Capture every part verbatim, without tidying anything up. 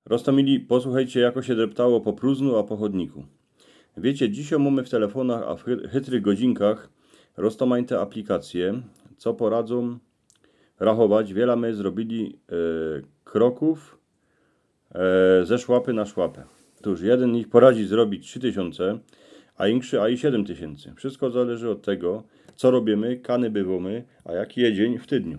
Roztōmili, posłuchejcie, jako sie dreptało po prōżnu a po chodniku. Wiycie, dzisiej mōmy w telefonach a w chy-, chytrych godzinkach roztōmajte aplikacje, co poradzōm rachować, wiela my zrobiyli e, krokōw e, ze szłapy na szłapę. Tōż jedyn ich poradzi zrobić trzi tysiōnce, a inszy a i siedym tysiyncy. Wszysko zależy ôd tego, co robiymy, kany bywōmy, a jaki je dziyń w tydniu.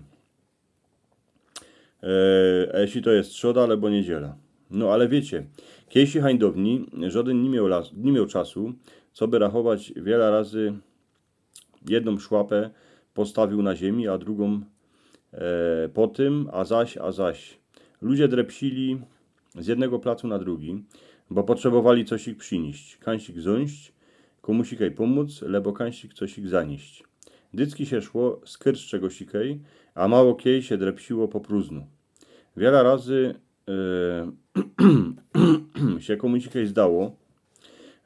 E, a jeśli to je strzoda abo niydziela. No ale wiycie, kejsi hańdowni żodyn niy mioł, las, niy mioł czasu, coby rachować, wiela razy jednōm szłapę postawiōł na ziymi, a drugōm e, po tym, a zaś, a zaś. Ludzie drepsili z jednego placu na drugi, bo potrzebowali coś ich prziniyść, kańsik zōńść, kōmusikej pōmōc, lebo kańsik coś ich zaniyść. Dycki sie szło skyrz czegosikej, a mało kej sie drepsiło po prōżnu. Wiela razy e, sie kōmusikej zdało,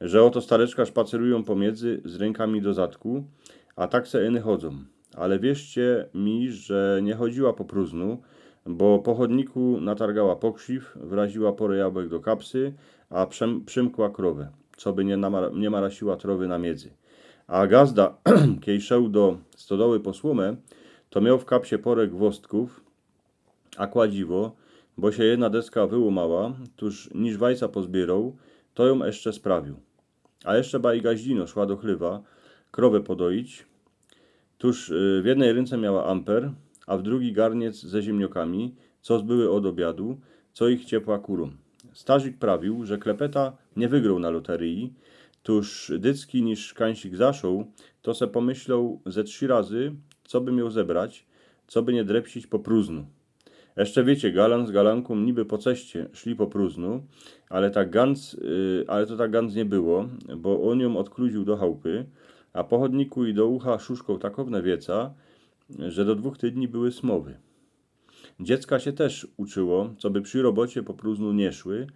że ôto stareczka szpacerujōm pomiyndzy z rynkami do zadku, a tak se yny chodzōm. Ale wierzcie mi, że niy chodziła po prōżnu, bo po chodniku natargała pokrziw, wraziła porę jabłek do kapsy, a przym-, przymkła krowę, coby niy, namara- niy marasiła trowy na miydzy. A gazda, kej szoł do stodoły po słōmę, to mioł w kapsie porę gwostków, a kładziwo, bo sie jedna deska wyłōmała, tōż niż wajca pozbiyroł, to jōm jeszcze sprawiōł. A jeszcze baj gaździno szła do chlywa, krowę podoić. Tōż e, w jednyj rynce miała amper, a w drugij garniec ze ziymniokami, co zbyły ôd ôbiadu, co ich ciepła kurōm. Starzik prawiōł, że klepeta niy wygroł na loteryji, tōż dycki niż kańsik zaszoł, to se pomyśloł ze trzi razy, coby mioł zebrać, coby niy drepsić po prōżnu. Jeszcze wiycie, galan z galankōm niby po ceście szli po prōżnu, ale tak ganc, e, ale to tak ganc niy było, bo ôn jōm ôdkluziōł do chałpy, a po chodniku i do ucha szuszkoł takowne wieca, że do dwōch tydni były smowy. Dziecka sie tyż uczyło, coby przi robocie po prōżnu niy szły,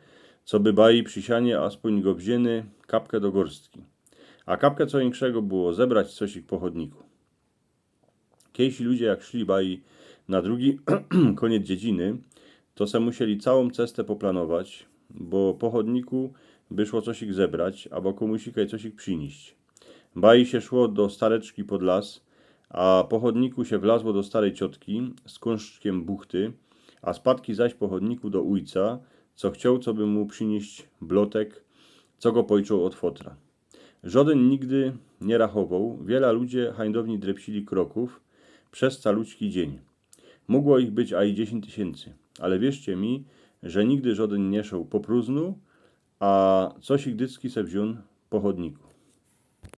coby baj przi sianie aspōń go wziyny kapkã do gorstki. A kapkã co inkszego było zebrać coś ich po chodniku. Kejsi ludzie jak szli baj na drugi kōniec dziedziny, to se musieli cołkōm cestã poplanować, bo po chodniku by szło coś ich zebrać, abo kōmusikej coś ich prziniyść. Baj sie szło do stareczki pod las, a po chodniku sie wlazło do staryj ciotki z kōnszczkiym buchty, a spadki zaś po chodniku do ôjca, co chcioł, coby mu prziniyść blotek, co go pojczoł ôd fotra. Żodyn nigdy niy rachowoł, wiela ludzie hańdowni drepsili krokōw przez caluczki dziyń. Mogło ich być a i dziesiyńć tysiyncy, ale wierzcie mi, że nigdy żodyn niy szoł po prōżnu, a coś ich dycki se wziōn po chodniku.